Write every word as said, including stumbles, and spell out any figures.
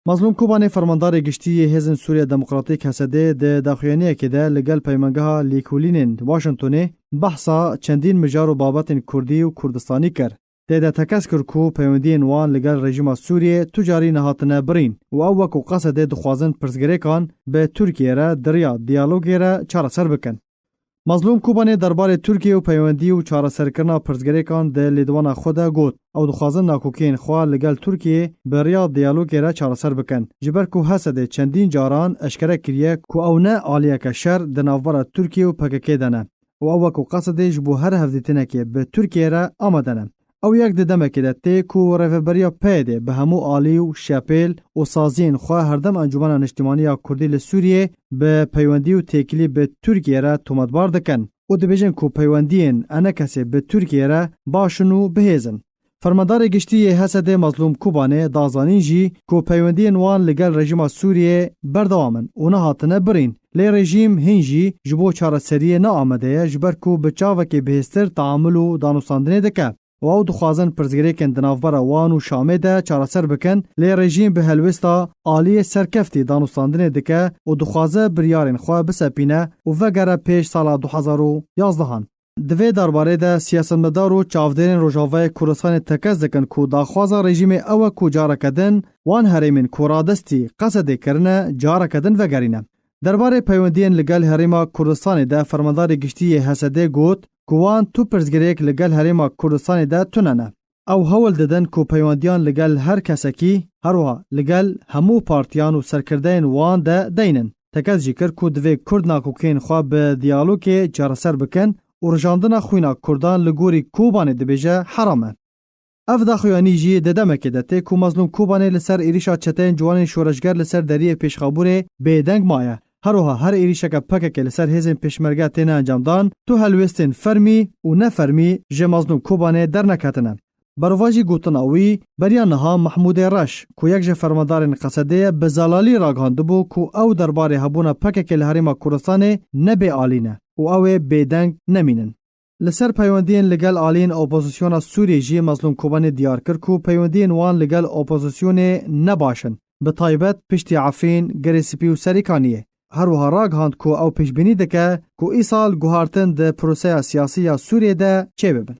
Mazlûm Kobanê, fermandarê giştî yê Hêzên Sûriya Demokratîk, H S D, di daxuyaniyekê de li gel peymangeha lêkolînên Washingtonê behsa çendîn mijar û babetên Kurdî û Kurdistanî kir. Tê de tekez kir ku peywendiyên wan li gel rejîma Sûriyê tu carî nehatine birîn û ew wek û qesedê dixwazin pirsgirêkan bi Tirkiyê re di riya diyalogê re çareser bikin. Mazlûm Kobanê derbarê Tirkiyê û peywendî û çareserkirina pirsgirêkan di lêdwana xwe de got, ew dixwazin nakokiyên xwe li gel Tirkiyê bi riya diyalogê re çareser bikin, ji ber ku H S D çendîn caran eşkere kiriye ku ew ne aliyeke şer di navbera Tirkiyê û P K K de ne û ew wek û qesedê ji bo her hevdîtinekê bi Tirkiyê re amade ne. Ew yek di demekê de tê ku rêveberiya P Y D'ê bi hemû alî û şepêl û saziyên xwe herdem Encûmena Niştimanî ya Kurdî li Sûriyê bi peywendî û têkilî bi Tirkiyê re tometbar dikin û dibêjin ku peywendiyên enekesê bi Tirkiyê re baş in û bihêz in. Fermandarê giştî yê H S D Mazlûm Kobanê da zanîn jî ku peywendiyên wan li gel rejîma Sûriyê berdewam in û nehatine birîn. Lê rejîm hîn jî ji bo çareseriyê ne amade ye, ji ber ku bi çavekê bihêztir teamul û danûstandinê dike û ew dixwazin pirsgirêkên di navbera wan û Şamê de çareser bikin, lê rejîm bi helwêsta aliyê serkeftî danûstandinê dike û dixwaze biryarên xwe bisepîne û vegere pêş sala du hezar û yazdehan. Di vê derbarê de siyasetmedar û çavdêrên Rojavayê Kurdistanê tekez dikin ku daxwaza rejîmê ew e ku careke din wan herêmên ku radestî qesedê kirine careke din vegerîne. Derbarê peywendiyên li gel Herêma Kurdistanê de fermandarê giştî yê H S D got ku wan tu pirsgirêk li gel Herêma Kurdistanê de tune ne. Ew hewl didin ku peywendiyan li gel her kesekî, her wiha li gel hemû partiyan û serkirdeyên wan de deynin. Tekez jî kir ku divê Kurd nakokiyên xwe bi diyalogê çareser bikin û rijandina xwîna Kurdan li gorî Kobanê dibêje heram e. Ev daxuyanî jî di demekê de tê ku Mazlûm Kobanê li ser êrîşa çeteyên ciwanên şoreşger li ser deriyê Pêşxabûrê bêdeng maye. Her wiha her êrîşeke P K K li ser hêzên pêşmerge têne encamdan, tu helwêstên fermî û nefermî ji Mazlûm Kobanê derneketine. Berovajî gotina wî, beriya niha Mehmûdê Reş, ku yek ji fermandarên qesedê ye, bi zelalî ragihandibû ku ew derbarê hebûna P K K li Herêma Kurdistanê ne bêalî ne û ew ê bêdeng nemînin. Li ser peywendiyên li gel aliyên opozisyona Sûriyê jî Mazlûm Kobanê diyar kir ku peywendiyên wan li gel opozisyonê ne baş in, bi taybet piştî Efrîn, Girê Spî û Serîkaniyê. Her wiha ragihand ku ew pêşbînî dike ku îsal guhartin di proseya siyasî ya Sûriyê de çêbibin.